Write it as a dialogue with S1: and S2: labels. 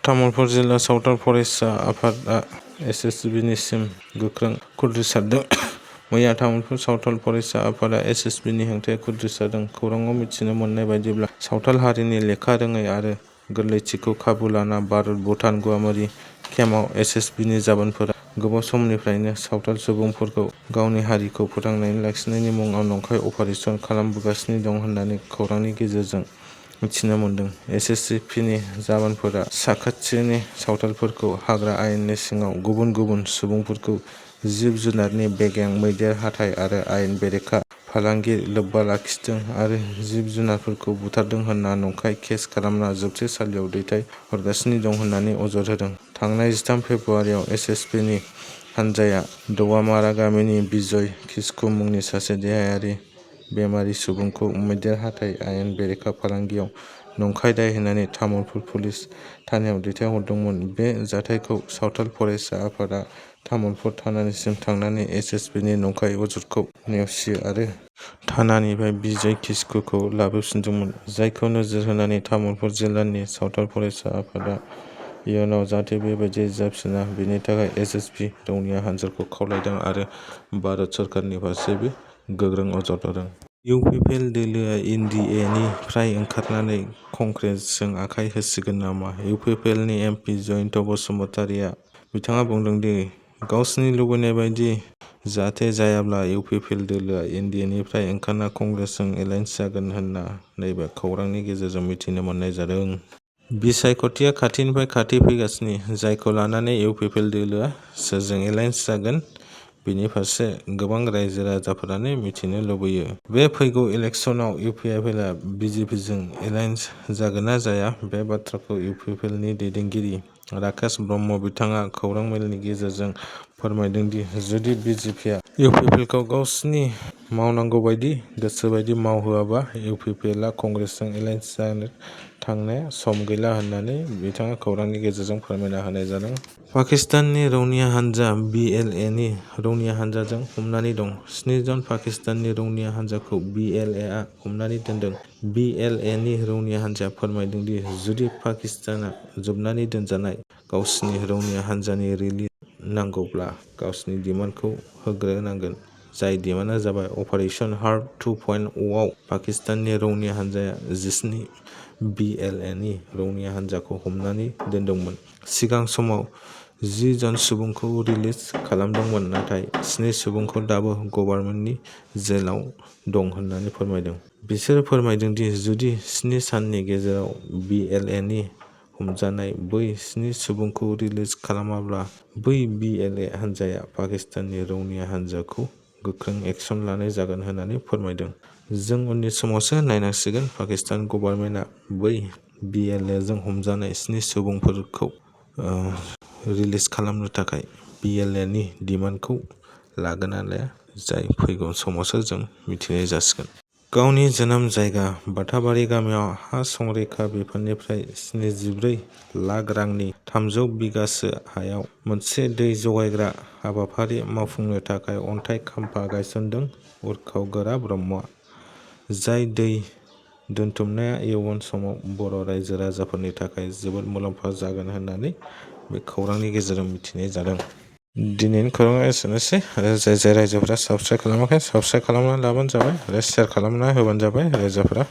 S1: तामुलपुर जिल्ला सावथाल फरायसा आफादआ एसएसबिनिसिम गोख्रों खुद्रिसारदों। मैया तामुलपुर सावथाल फरायसा आफादआ एसएसबिनि हेंथायै खुद्रिसारदों। खौराङाव मिथिनो मोननाय बायदिब्ला सावथाल हारिनि लेखा रोङै आरो गोरलैथिखौ खाबु लाना भारत भुटान गवामुरि केम्पआव एसएसबिनि जवानफोरा गोबाव समनिफ्रायनो सावथाल सुबुंफोरखौ गावनि हारिखौ फोथांनानै लाखिनायनि मुङाव नंखाय अपारेसन खालामबोगासिनो दं होननानै खौरांनि गेजेरजों मिथिनो मोन्दों। एसएसबिनि जवानफोरा साखाथिनि सावथालफोरखौ हाग्रा आयेननि सिङाव गुबुन गुबुन सुबुंफोरखौ जिब जुनारनि बेगें, मैदेर हाथाइ आरो आयेन बेरेखा फालांगि लोब्बा लाखिदों आरो जिब जुनारफोरखौ बुथारदों होनना नंखाय केस खालामना जोबथेसालियाव दैथाय हरगासिनो दं होननानै अजद होदों। थांनाय 13 फेब्रुआरियाव एसएसबिनि हानजाया दवामारा गामिनि बिजय किस्कु मुंनि सासे देहायारि बेमारि सुबुंखौ मैदेर हाथाइ आयेन बेरेखा फालांगियाव नंखाय दाय होनानै तामुलपुर पुलिस थानायाव दैथायहरदोंमोन। बे जाथायखौ सावथाल फरायसा आफादआ तामुलपुर थानानिसिम थांनानै एसएसबिनि नंखाय अजदखौ नेवसियो आरो थानानिफ्राय बिजय किस्कुखौ लाबोफिनदोंमोन, जायखौ नोजोर होनानै तामुलपुर जिल्लानि सावथाल फरायसा आफादआ इयुनाव जाहाथे बेबादि जाफिना बेनि थाखाय एसएसबि रौनिया हान्जाखौ खावलायदों आरो भारत सरकारनि फारसेबो गोख्रों अजद होदों। इउपिपिएल दोलोआ एनडिएनिफ्राय ओंखारनानै कंग्रेसजों आखाइ होसिगोन नामा? इउपिपिएलनि एमपि जयन्त बसुमतारीआ बिथाङा बुंदों दि गावसिनि लुबैनाय बायदि जाहाथे जायाब्ला इउपिपिएल दोलोआ एनडिएनिफ्राय ओंखारना कंग्रेसजों एलायन्स जागोन होनना नैबे खौरांनि गेजेरजों मिथिनो मोननाय जादों। बिसायख'थिया खाथिनिफ्राय खाथि फैगासिनो, जायखौ लानानै इउपिपिएल दोलोआ सोरजों एलायन्स जागोन बेनि फारसे गोबां रायजो राजाफोरानो मिथिनो लुबैयो। बे फैगौ इलेक्सनाव इउपिपिएलआ बिजेपिजों एलायन्स जागोन ना जाया बे बाथ्राखौ इउपिपिएलनि दैदेनगिरि राकेश ब्रह्म बिथाङा खौरां मेलनि गेजेरजों फोरमायदों दि जुदि बिजेपिआ इउपिपिएलखौ गावसिनि मावनांगौ बायदि गोसोबायदि मावहोआबा इउपिपिएलआ कंग्रेसजों एलायन्स जानो थांनाया सम गैला होननानै बिथाङा खौरांनि गेजेरजों फोरमायना होनाय जादों। पाकिस्ताननि रौनिया हान्जा बिएलएनि रौनिया हान्जाजों हमनानै दं। 7 जन पाकिस्ताननि रौनिया हान्जाखौ बिएलएआ हमनानै दोनदों। बिएलएनि रौनिया हान्जाया फोरमायदों दि जुदि पाकिस्तानआ जोबनानै दोनजानाय गावसिनि रौनिया हान्जानि रिलिज नांगौब्ला गावसिनि डिमान्डखौ होग्रोनांगोन, जाय डिमान्डआ जाबाय अपारेशन हार्ट 2.0 आव पाकिस्ताननि रौनिया हान्जाया 17 बिएलएनि रौनिया हान्जाखौ हमनानै दोनदोंमोन। सिगां समाव 10 जन सुबुंखौ रिलिज खालामदोंमोन, नाथाय 7 सुबुंखौ दाबो गभर्नमेन्टनि जेलाव दं होननानै फोरमायदों। बिसोर फोरमायदों दि जुदि 7 साननि गेजेराव बिएलएनि हमजानाय बै 7 सुबुंखौ रिलिज खालामाब्ला बै बिएलए हान्जाया पाकिस्ताननि रौनिया हान्जाखौ गोख्रों एक्सन लानाय जागोन होननानै फोरमायदों। जों उननि समावसो नायनांसिगोन। पाकिस्तान गभर्नमेन्टआ बै बिएलएजों हमजानाय 7 सुबुंफोरखौ रिलिज खालामनो थाखाय बिएलएनि डिमान्डखौ लागोन ना लाया, जाय फैगौ समावसो जों मिथिनाय जासिगोन। गावनि जोनोम जायगा बाथाबारि गामियाव हा संरैखा बिफाननिफ्राय 74 लाख रांनि 300 बिगासो हायाव मोनसे दै जगायग्रा हाबाफारि मावफुंनो थाखाय अन्थाइ खाम्फा गायसनदों उर्खाव गोरा ब्रह्मआ, जाय दै दोनथुमनाया इयुन समाव बर' रायजो राजाफोरनि थाखाय जोबोद मुलाम्फा जागोन होननानै बे खौरांनि गेजेरजों मिथिनाय जादों। दिनैनि खौराङा एसेनोसै आरो जाय रायजोफोरा साबस्क्राइब खालामाखै साबस्क्राइब खालामना लाबानो जाबाय आरो शेयार खालामना होबानो जाबाय रायजोफोरा।